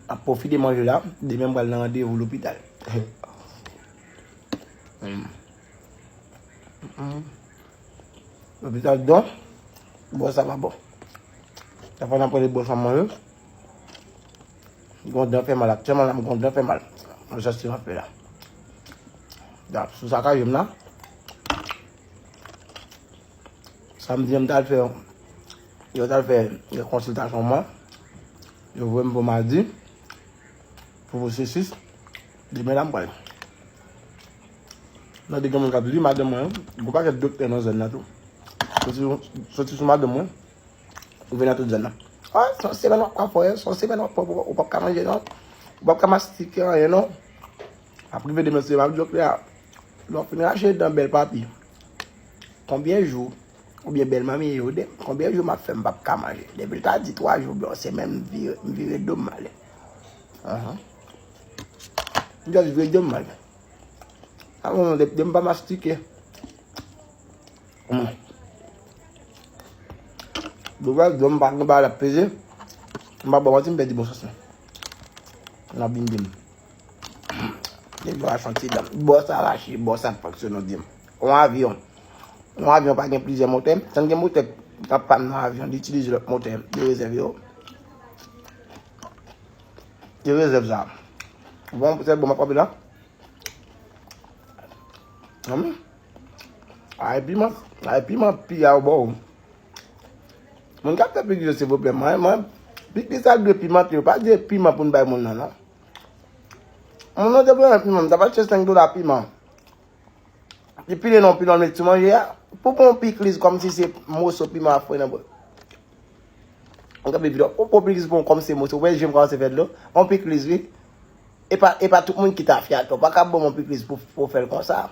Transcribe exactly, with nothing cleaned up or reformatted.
Ap pwofite manje la, demen m pral nan randevou lopital. Lopital don, bò sa pa bon. Sa fè nan pran de bò sa manje. Gon dan fè mal aktyèlman la, m gon dan fè mal. Mwen santi m ap fè la. Dap sou sa ka jwenn la. Samdi an m t al fè, yo t al fè yon konsiltasyon mwen. Yo voye m pou madi pou pwosesis. Demen la m pral. Nan de gen moun k ap li madanm mwen, gon pakèt doktè nan zòn nan tou. Soti, soti sou madanm mwen, rive nan tout zòn nan. Ah, se yon semèn w ap ka fè, se yon semèn w ap pran, ou p ap ka manje non. Ou p ap ka mastike anyen non. Ap rive demen se m ap di doktè a. Lè w fin rache dan bèl papi, konbyen jou, oubyen bèl manmi yo de, konbyen jou m ap fè m p ap ka manje? Depi l ta di twa jou oubyen yon semèn, m vire, m vire do m ale. Ahan. M just vire do m ale. Avan, depi m pa mastike. Hmm. Doblaj do m pa gen bagay l ap peze. M pa ba w manti, m pèdi bon sans mwen. N ap vin di m. Depi w a santi dan m. Bò sa rache, bò sa fraksyonnen, di m. Yon avyon. Yon avyon pa gen plizyè motè. San gen motè k ap pann nan avyon, li itilize lòt motè. Li rezève yo. Li rezève sa. Bon, se bon, m ap kanpe la. Humm. Ay piman, ay piman pi a w bò. Moun k ap fè pikliz yo, silvouplè, mwen, mwen, pikliz sa dwe pimante, yo pa dwe piman pou n bay moun nan, non. Moun nan te pran piman, m ta pral chèche senk dola piman. Li pile non, pile non, met sou manje a. Pou pran yon pikliz kòmsi se moso piman ap fè nan bò. Mwen kanpe videyo. Ou pran pikliz pou kòmsi se moso, ou wè je m kòmanse fè dlo. Yon pikliz, wi. E pa, e pa tout moun ki tafyata. Ou pa ka ban m yon pikliz pou, pou fè l konsa.